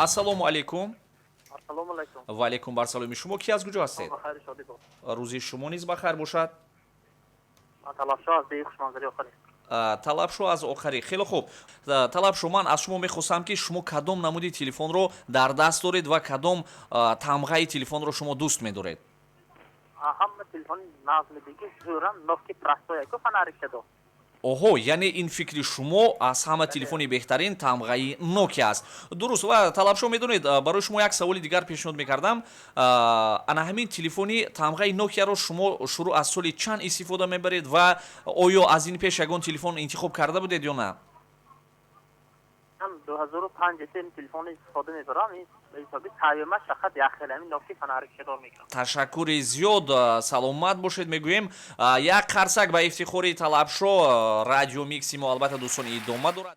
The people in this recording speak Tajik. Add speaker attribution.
Speaker 1: Ассалому алайкум.
Speaker 2: Ассалому алайкум.
Speaker 1: Ва алайкум барсаломи. Шумо ки, аз куҷо ҳастед?
Speaker 2: Ба хайр, шодӣ бо.
Speaker 1: Рӯзи шумо низ ба хайр бошад.
Speaker 2: Ман Талабшо аз деҳи Хушманзари Охарӣ.
Speaker 1: Талабшо аз Охарӣ, хеле хуб. Талабшо, ман аз шумо мехостам, ки шумо кадом намуди телефонро дар даст доред ва кадом тамғаи телефонро шумо дӯст медоред?
Speaker 2: Ҳама телефони нағз медиги, зӯрам Нокия простой яку фонарик шадо.
Speaker 1: Оҳо, яъне ин фикри шумо, аз ҳама телефони беҳтарин тамғаи Нокия аст, дуруст? Ва, Талабшо, медонед, барои шумо як саволи дигар пешниҳод мекардам. Ана ҳамин телефони тамғаи Нокияро шумо шурӯъ аз соли чанд истифода мебаред ва оё аз ин пеш ягон телефон интихоб карда будед ё на?
Speaker 2: Ман 2005 ин телефон истифода мебарам, ин ба ҳисоби савимаш фақат як хел ҳамин Нокия фонарик шадор мекунам.
Speaker 1: Ташаккури зиёд, саломат бошед мегӯем. Як қарсак ба ифтихори Талабшо. Радио Микси мо, албатта, дӯстон, идома дорад.